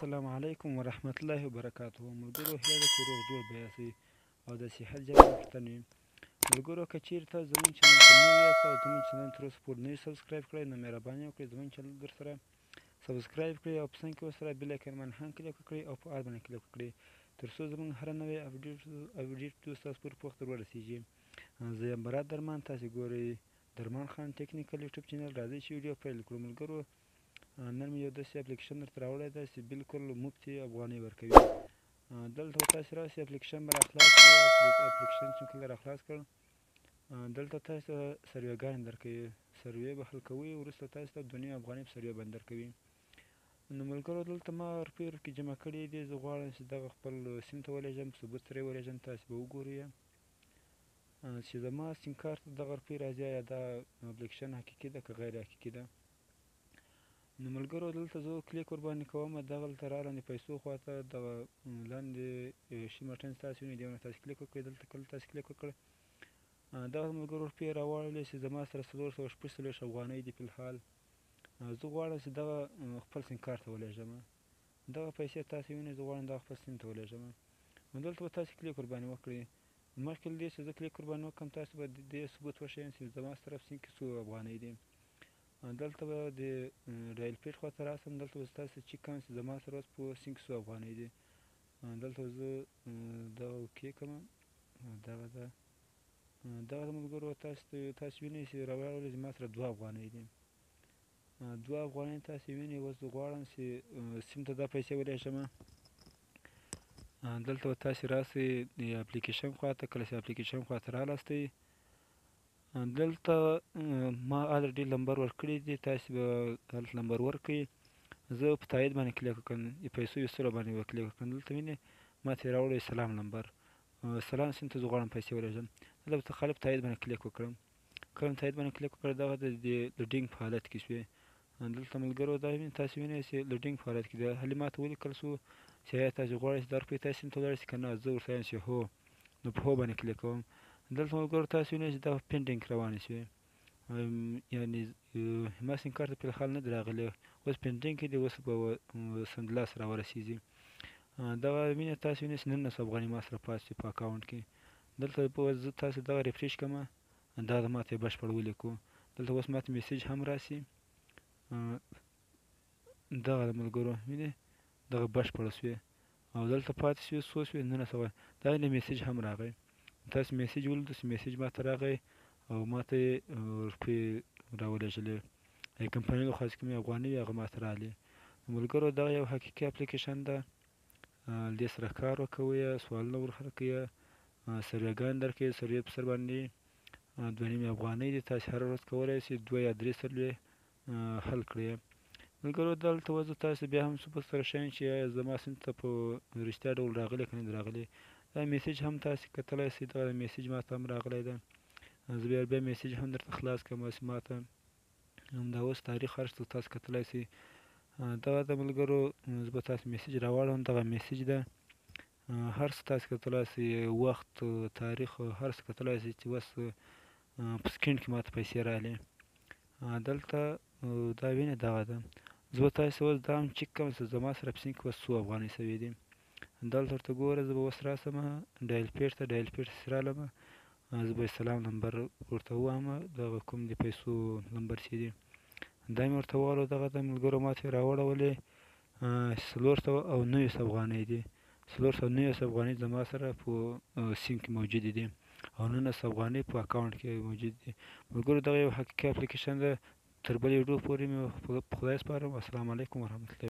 السلام علیکم ورحمت الله وبرکاته ملګرو، هیله ده چې روغ جوړ به یاستئ او د صحت جامې مو پر تن وي. ملګرو، که چیرې تاسو زموږ چینل ته نوي یاست او زموږ چینل تر اوسه پورې نه وي سبسکرایب کړی، نو مهرباني وکړئ زموږ چینل در سره سبسکرایب کړئ او په څنګ کې ورسره بیل ایکن باندې هم کلیک وکړئ او په آل باندې کلیک وکړئ، تر څو زموږ هره نوې اپډیټ ستاسو پورې په وخت در ورسیږي. زه یم برات درمان، تاسې ګورئ درمان خان ټیکنیکل یوټیوب چینل. راځئ چې ویډیو پیل کړو. ملګرو، نن مې یو داسې اپلیکیشن درته راوړی دی چې بالکل مفتې افغانۍ ورکوي. دلته به تاسې راسئ، اپلیکیشن به راخلاص کړئ. اپلیکیشن چې کله راخلاص کړ، دلته تاسو ته سروې ګانې درکوي. سروې به حل کوئ، وروسته تاسو ته 2.5 افغانۍ په سروې باندې درکوي. نو ملګرو، دلته ما روپۍ ورکې جمع کړې دي. زه غواړم چې دغه خپل سیم ته ولېږم، ثبوت سره یې ولېږم. تاسې به وګورئ چې زما سیم کارت ته دغه روپۍ راځي، یا دا اپلیکیشن حقیقي ده که غیر حقیقي ده. نو ملګرو، دلته زه کلیک ورباندې کوم. دغلته رالاندې پیسو خواته دغه لاندې شین بټن ستاسو وینئ، دې باندې تاسې کلیک وکړئ. دلته کله تاسې کلیک وکړ، دغه ملګرو روپۍ راواړولې چې زما سره 446 افغانۍ دي فلحال. زه غواړم چې دغه خپل سیم کارت ته ولېږم. دغه پیسې تاسې وینئ، زه غواړم دغه خپل سیم ته ولېږم. نو دلته به تاسې کلیک ورباندې وکړئ. مخکې له دې چې زه کلیک ورباندې وکړم، تاسو به د دې ثبوت وښیم چې زما سره په سیم کې څو افغانۍ دي. دلته به د ډایل پیډ خواته راسم، دلته به تاسو چک کوم چې زما سره اوس په سیم کې څو افغانۍ دي. دلته به زه دغه اوکې کړم. دغه ده، دغه ملګرو تاسو وینئ چې راوړل زما سره 2 افغانۍ دي. 2 افغانۍ تاسو وینئ. اوس زه غواړم چې سیم ته دا پیسې ولېږم. دلته به تاسې راسئ د اپلیکیشن خواته. کله چې اپلیکیشن خواته رالاستئ، دلته ما الریډي لمبر ورکړی دی، تاسې به هلته لمبر ورکړئ. زه په تایید باندې کلیک وکړم، د پیسو ویستلو باندې به کلیک وکړم. دلته وینئ ما ته یې راوړی سلام لمبر، سلام سیم ته زه غواړم پیسې ولېږم. دلته به خالي په تایید باندې کلیک وکړم. کله مې تایید باندې کلیک وکړ، دغه د دې لوډینګ په حالت کې شوې. دلته ملګرو دا وینئ، تاسې وینئ چې لوډینګ په حالت کې دی. هلې ما ته ولیکل شو چې آیا تاسې غواړئ چې دا روپۍ تاسې سیم ته ولاړې شي که نه. زه ورته وایم چې هو، نو په هو باندې کلیک کوم. دلته ملګرو تاسې وینئ چې دا په پینډینګ کې روانې شوې، یعنې ما سیم کارت ته فلحال نه دی راغلی، اوس پینډینګ کې دی، اوس به سمدلاس راورسېږي. دغه وینئ تاسې وینئ چې 19 افغانۍ ما سره پاتې شوې په اکاونټ کې. دلته به زه تاسې دغه ریفریش کړم، دا ما ته یې بشپړ ولیکو. دلته اوس ما ته میسج هم راسي. دغه د ملګرو وینئ دغه بشپړه شوې او دلته پاتې شوې څو شوې 19 افغانۍ. دا وینئ میسج هم راغی، تاسو میسج ولیدو چې میسج ما ته راغی او ما ته یې روپۍ راولېږلې. کمپنۍ لخوا چې کومې افغانۍ وې هغه ما ته راغلې. ملګرو، دغه یو حقیقي اپلیکیشن ده، له دې سره کار وکوئ، سوالونه ورحل کړئ، سروې ګانې درکوي. سروې په سر باندې 2.5 افغانۍ دي. تاسې هره ورځ کولی شئ 2 یا 3 سروې حل کړئ. ملګرو، دلته اوس زه تاسې بیا هم ثبوت سره ښیم چې آیا زما سیم ته په رښتیا ډول راغلی که نه دی راغلی. دا میسج هم تاسې کتلی شئ، دغه میسج ما ته هم راغلی دی. زه بیا میسج هم درته خلاص کړم چې ما ته همدا اوس تاریخ هر څه تاسو کتلی شئ. دغه د ملګرو زه به تاسو میسج راواړم. دغه میسج ده، هر څه تاسو کتلی شئ، وخت، تاریخ، هر څه کتلی شئ چې اوس په سکرین کې ما ته پیسې راغلې. دلته دا وینئ دغه ده. زه به تاسو اوس دا هم چک کړم چې زما سره په سیم کې اوس څو افغانۍ شوې دي. دلته ورته ګوره، زه به اوس راسم ډایل پیډ ته. ډایل پیډ ته چې رالم، زه به سلام لمبر ورته ووایم، دغه کوم د پیسو لمبر چې دی دا مې ورته وویلو. دغه د ملګرو ما ته یې راوړولې 490 افغانۍ دي. 490 افغانۍ زما سره په سیم کې موجودې دي او 19 افغانۍ په اکاونټ کې موجود دي. ملګرو، دغه یو حقیقي اپلیکیشن ده. تر بلې ویډیو پورې مې په خدای سپارم. السلام علیکم ورحمت الله.